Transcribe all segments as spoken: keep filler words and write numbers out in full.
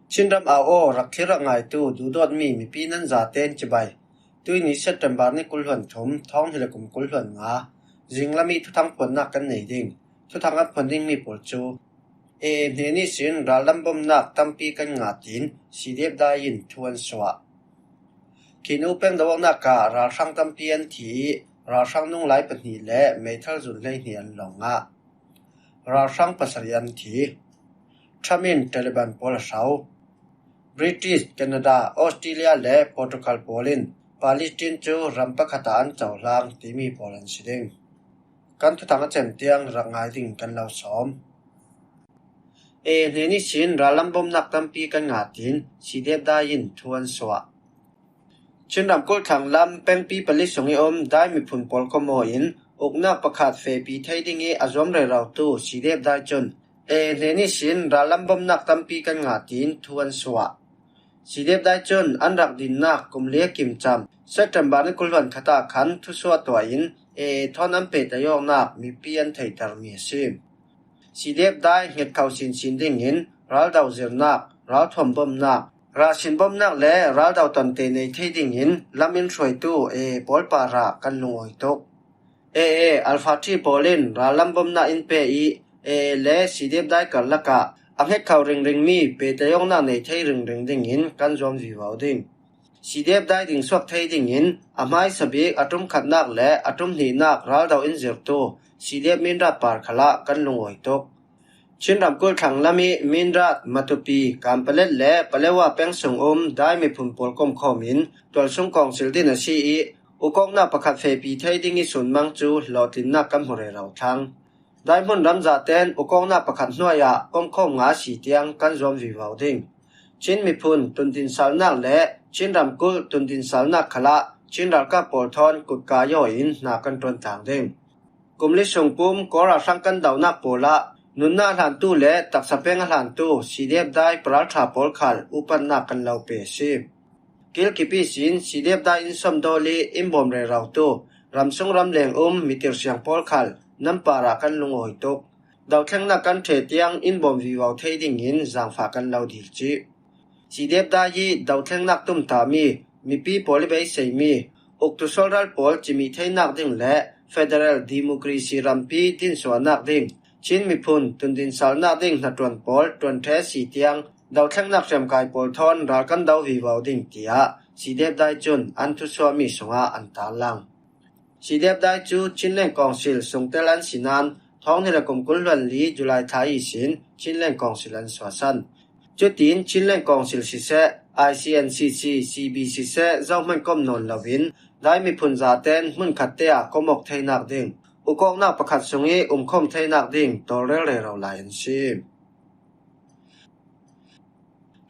Chinram au aw rak thlir rak ngaitu duhdawtmi mipi nan zaten cibai. Tuini September ni kul hluan thum, thawng hnih le kum kul hluan nga, zinglam ih thuthang phuannak kan nei ding. Thuthang kan phuan dingmi pawl cu A A hnen ihsin rallam bomnak tampi kan ngah tiin C D F Dai in thu an suah. Khin U peng doawknak ah ralhrang tampi an thi ih ralhrang nunglai pahnih le meithal zun hleihnih an lawng ngah. Ralhrang pasarih an thi. Trump in Taliban pawl a hrau. British, Canada, Australia le Portugal pawl in Palestine cu ram pakhat ah an cohlang timi pawl an si ding. Kan thuthang a cem tiang rak ngai ding kan lo sawm. A A hnen ihsin rallam bomnak tampi kan ngah tiin C D F Dai in thu an suah. Chin ramkulh thlanglam pengpi pali sung ih um Dai miphun pawl kawm aw in uknak pakhat fehpi thei ding ih a zuam rerotu C D F Dai cun A A hnen ihsin rallam bomnak tampi kan ngah tiin thu an suah. C D F Dai cun an rak dinnak kum li a kim cam September ni kul hluan khat ah khan thusuah tuah in A A thawn an pehtlaih awknak mipi an theihtermi a si. C D F Dai hnget kho sinsin dingin raldo zirnak, ralthuam bomnak, ralsin bomnak le raldo tonte nei thei dingin lam in hruaitu A A pawl parah kan lungawi tuk. A A Alpha Three pawl in rallam bomnak in pe ih A A le C D F Dai karlak ah a hnget kho ringringmi pehtlaih awknak nei thei ringring dingin kan zuam vivo ding. C D F Dai dingsuak thei dingin a hmaisa bik a ṭum khatnak le a ṭum hnihnak raldo in zirtu C D F Mindat par khalah kan lungawi tuk. Chin ramkulh thlanglam ih Mindat, Matupi, Kanpalet le Paletwa peng sung um Dai miphun pawl komkhawm in tualsung kawngsil din a si ih ukawknak pakhat fehpi thei ding ih sunmang cu hlawhtlinnak kan hmu rero thlang. Dai hmunram zaten ukawknak pakhat hnuai ah komkhawm ngah a si tiang kan zuam vivo ding. Chin miphun tundinsalnak le Chin ramkulh tundinsalnak khalah Chin ralkap pawl thawn kutkai aw in hna kan ṭuan tlang ding. Kum li sung pum Kawl ralhrang kan dohnak pawl ah nunnak a hlantu le taksa peng a hlantu C D F Dai paralṭha pawl khal upatnak kan lo pe a si. Kilkip ihsin C D F Dai in sawmdawl ih in bawm rerotu ramsung ramleng um mitir siang pawl khal nan parah kan lungawi tuk. Dothlennak kan ṭheh tiang in bawm vivo thei dingin zaangfah kan lo dil cih. C D F Dai ih dothlennak tumtahmi mipi pawl ih beiseimi uktu sualral pawl cimih theinak ding le federal democracy rampi dinsuahnak ding, Chin miphun tundinsalnak ding hnaṭuan pawl ṭuan ṭheh a si tiang dothlennak hriamkai pawl thawn ral kan do vivo ding, tiah C D F Dai cun an thusuahmi sungah an tarlang. C D F Dai cu Chinland Council sungtel an si nain thawng hnih le kum kul hluan li July thla ihsin Chinland Council an suahsan. Cutin Chinland Council siseh, I C N C C, C B siseh zohman kom nawn loin Dai miphun zaten hmunkhat te ah kom awk theinak ding, ukawknak pakhat sungih umkhawm theinak ding tawlrel rero lai an si.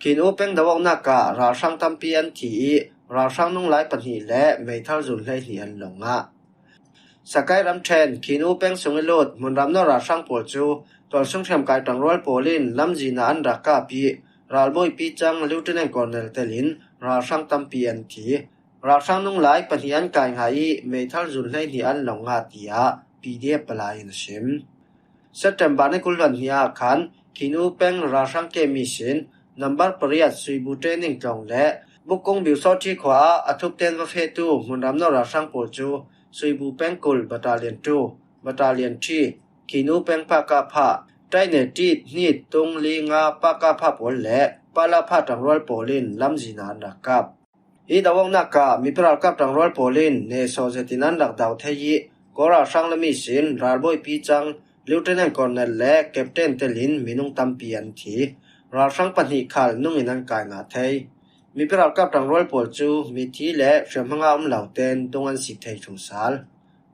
Khin U peng doawknak ah ralhrang tampi an thi ih ralhrang nunglai pahnih le meithal zun hleihnih an lawng ngah. Sakai ramṭhen Khin U peng sung ih lut hmunram no ralhrang pawl cu tualsung hriamkai ṭangrual pawl in lamzin ah an rak kap ih ralbawipi cang Lieutenant Colonel telin ralhrang tampi an thi. Ralhrang nunglai pahnih an kai ngah ih meithal zun hleihnih an lawng ngah, tiah P D F palai in a sim. September ni kul hluan hnih ah khan Khin U peng ralhrang kem ihsin number pariat Suibu training tlawng le Bukung Biusawṭhi khua ah a thupten va fehtu hmunram no ralhrang pawl cu Suibu pengkulh Battalion two, Battalion three, Khin U peng Pakapha, Taine Tit Hnit Tung Li Nga Pakapha pawl le Palapha ṭangrual pawl in lamzin ah an rak kap. Hi doawknak ah mipi ralkap ṭangrual pawl in nehsawh zetin an rak do thei ih Kawl ralhrang lam ihsin ralbawipi cang Lieutenant Colonel le Captain telin minung tampi an thi. Ralhrang pahnih khal nung in an kai ngah thei. Mipi ralkap ṭangrual pawl cu mithi le hriamhma ngah um lo tein tung an sik thei thlu sal.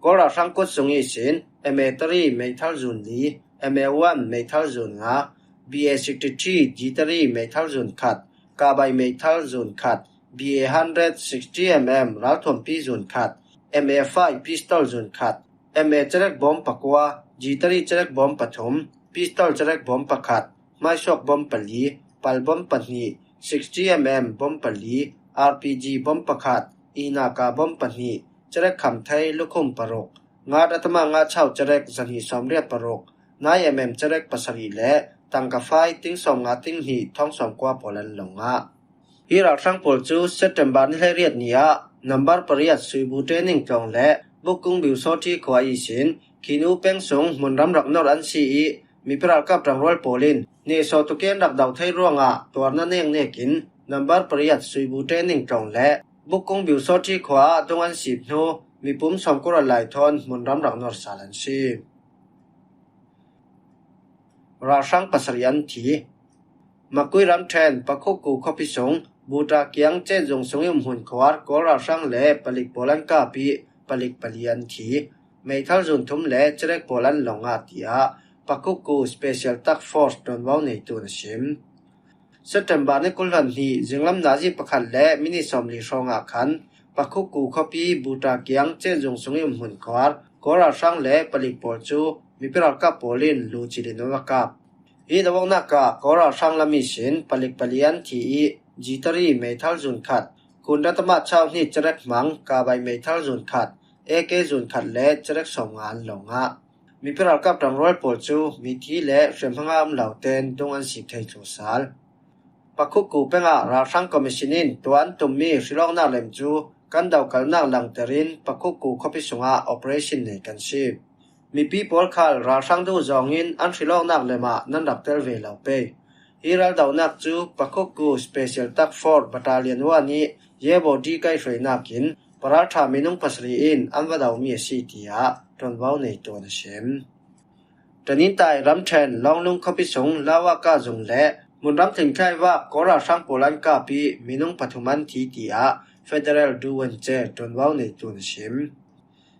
Kawl ralhrang kut sung ihsin M A three meithal zun li, M A one meithal zun nga, B A sixty-three G three meithal zun khat, Kabai meithal zun khat, B A hundred sixty M M ralthuampi zun khat, M A five pistol zun khat, M A cerek bawm pakua, G three cerek bawm pathum, pistol cerek bawm pakhat, hmaisuak bawm pali, pal bawm pahnih, sixty M M bawm pali, R P G bawm pakhat, inaka bawm pahnih, cerek khamthei lukhum paruk, ngat atama ngat chau cerek zahnih sawmriat paruk, nai M M cerek pasarih le tangka fai ting sawmnga ting hnih thawng sawmkua pawl an lo ngah. Hi ralhrang pawl cu September ni hleiriat ni ah number pariat Suibu training tlawng le Bukkung Biusawṭhi khua ihsin Khin U peng sung hmunram rak nor an si ih, mipi ralkap ṭangrual pawl in nehsawh tukin rak do thei ruangah tuarna neknek in number pariat Suibu training tlawng le Bukkung Biusawṭhi khua ah dung an sip hnu mipum sawmkua ral lai thawn hmunram rak nor sal an si. Ralhrang pasarih an thi. Makui ramṭhen Pakhukku khuapi sung Buta kiang Chet Zung sung i umhmun khuar Kawl ralhrang le palik pawl an kap ih palik pali an thi. Meithal zun thum le cerek pawl an lo ngah, tiah Pakhukku Special Task Force ṭuanvo neitu in a sim. September ni kul hluan hnih zinglam nazi pakhat le minit sawmli hrawngah khan Pakhukku khuapi Buta kiang Chet Zung sung i umhmun khuar Kawl ralhrang le palik pawl cu mipi ralkap pawl in lu cil in an va kap. Hi dovawknak ah Kawl ralhrang lam ihsin palik pali an thi ih, Jitari meithal zun khat, Kundatama chau hnih cerek hmang, Kabai meithal zun khat, A K zun khat le cerek sawmnga an lo ngah. Mipi ralkap ṭangrual pawl cu mithi le hriamhma ngah um lo tein dung an sip thei thlu sal. Pakhukku pengah ralhrang commission in tuah an tummi hrilawknak lem cu kan dokalnak langter in Pakhukku khuapi sungah operation nei kan si. Mipi pawl khal ralhrang duh zawngin an hrilawknak lem ah nan rak tel ve lo pei. Hi raldonak cu Pakhukku Special Task Force Battalion One ih Yebo D kai hruainak in paralṭha minung pasarih in an va domi a si, tiah ṭuanvo neitu in a sim. Tanintai ramṭhen Lawnglung khuapi sung Lawaka zung le hmunram thlingthlai vak Kawl ralhrang pawl an kap ih minung pathum an thi, tiah Federal Duwenche ṭuanvo neitu in a sim.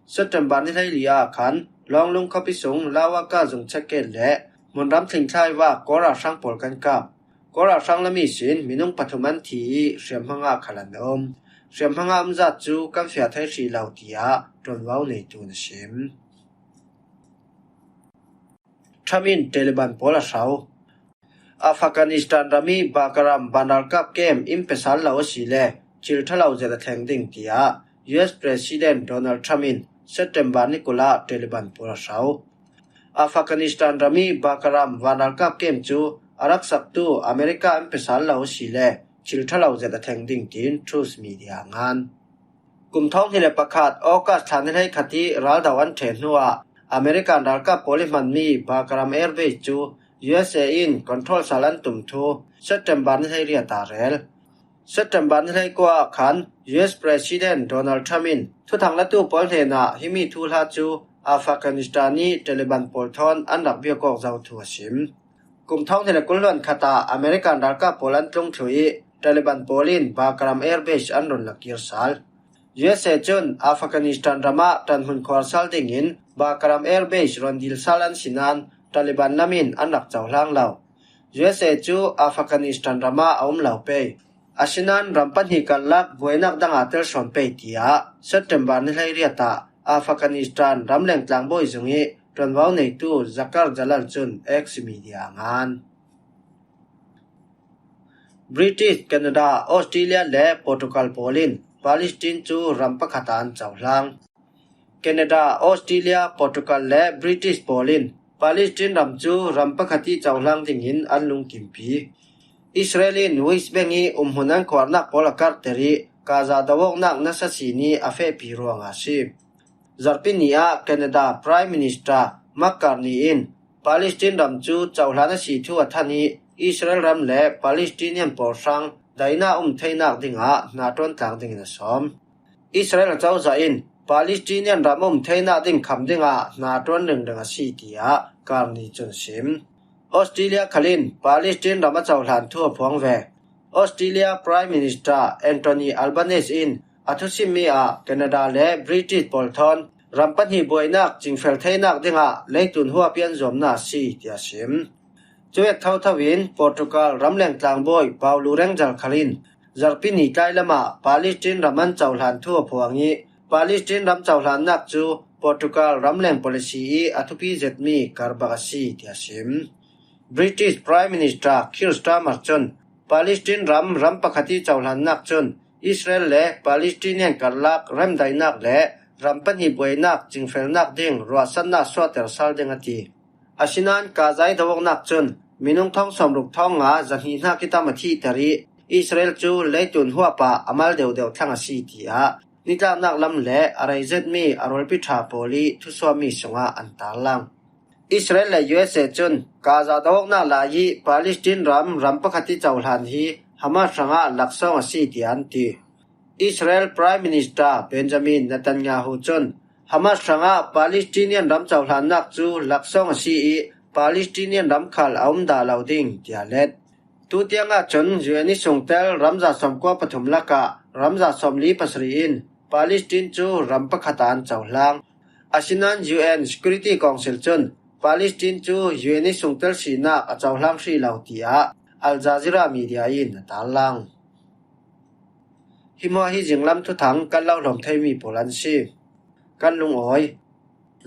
September ni hleili ah khan Lawnglung khuapi sung Lawaka zung checkgate le hmunram thlingthlai vak Kawl ralhrang pawl kan kap. Kawl ralhrang lam ihsin minung pathum an thi ih hriamhma ngah khal an um. Hriamhma ngah um zat cu kan fiah thei hrih lo, tiah ṭuanvo neitu in a sim. Trump in Taliban pawl a hro. Afghanistan ram ih Bagram vanralkap kem in pe sal lo a si le thil ṭha lo zet a thleng ding, tiah U S President Donald Trump in September ni kul ah Taliban pawl a hro. Afghanistan ram ih Bagram vanralkap kem cu a rak saktu America in pe sal lo a si le thil ṭha lo zet a thleng ding, tiin Truth Media a ngan. Kum thawng hnih le pakhat August thla ni hleikhat ih raldo an ṭheh hnuah American ralkap pawl ih hmanmi Bagram Air Base cu U S A in control sal an tum thu September ni hleiriat ah rel. September ni hleikua ah khan U S President Donald Trump in thuthang latu pawl hnenah himi thuhla cu Afghanistan ih Taliban pawl thawn an rak biak awk zo thu a sim. Kum thawng hnih le kul hluan khat ah American ralkap pawl an tlung thluh ih Taliban pawl in Bagram Air Base an run lak kir sal. U S A cun Afghanistan ram ah ṭanhmun khuar sal dingin Bagram Air Base run dil sal an si nain Taliban lam in an rak cohlang lo. U S A cu Afghanistan ram ah a um lo pei. Asinain ram pahnih karlak buainak dang ah tel sawn pei, tiah September ni hleiriat ah Afghanistan ramleng tlangbawi zung ih ṭuanvo neitu Zakar Jalal cun X Media a ngan. British, Canada, Australia le Portugal pawl in Palestine cu ram pakhat ah an cohlang. Canada, Australia, Portugal le British pawl in Palestine ram cu ram pakhat ih cohlang dingin an lungkimpi. Israel in West Bank ih umhmun an khuarnak pawl a karhter ih Gaza do awknak nasa sin ih a fehpi ruangah a si. Zarhpi ni ah Canada Prime Minister Mark Carney in Palestine ram cu cohlan a si thu a than ih Israel ram le Palestinian pawl hrang daihnak um theinak dingah hnaṭuan tlang dingin a sawm. Israel cozah in Palestinian ram um theinak ding kham dingah hnaṭuan ringring a si, tiah Carney cun a sim. Australia khal in Palestine ram a cohlan thu a phuang ve. Australia Prime Minister Anthony Albanese in a thusimmi ah Canada le British pawl thawn ram pahnih buainak cingfel theinak dingah leitlun huapi an zuamnak a si, tiah a sim. Cuvek thotho in Portugal ramleng tlangbawi Paulo Rangel khal in zarhpi ni tlai lamah Palestine ram an cohlan thu a phuang ih Palestine ram cohlannak cu Portugal ramleng policy ih a thupi zetmi karbak a si, tiah a sim. British Prime Minister Keir Starmer cun Palestine ram ram pakhat ih cohlannak cun Israel le Palestinian karlak remdaihnak le ram pahnih buainak cingfelnak ding ruahsannak suahter sal ding a ti. Asinain Gaza ih do awknak cun minung thong sawmruk thong nga zahnih hnak i tam a thihter i Israel cu leitun huap ah a mal deuhdeuh thlang a si, tiah nitlaknak lam le a rei zetmi a rualpi ṭha pawl i thusuahmi sungah an tarlang. Israel le U S A cun Gaza dohawknak lai i Palestine ram ram pakhat i cohlan hi Hamas hrangah laksawng a si, tiah an ti. Israel Prime Minister Benjamin Netanyahu cun Hamas hrangah Palestinian ram cohlannak cu laksawng a si i Palestinian ram khal a um dah lo ding, tiah let. Tutiang ahcun U N i sungtel ramza sawmkua pathum lakah ramza sawmli pasarih in Palestine cu ram pakhat ah an cohlang. Asinain U N Security Council cun Palestine cu U N i sungtel sinak a cohlang hrih lo, tiah Al Jazeera media in a tarlang. Hi hmuah hi zinglam thuthang kan lo hlawm theimi pawl an si. Kan lungawi.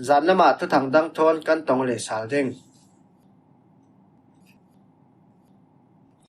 Zanlam ah thuthang dang thawn kan tong le sal ding.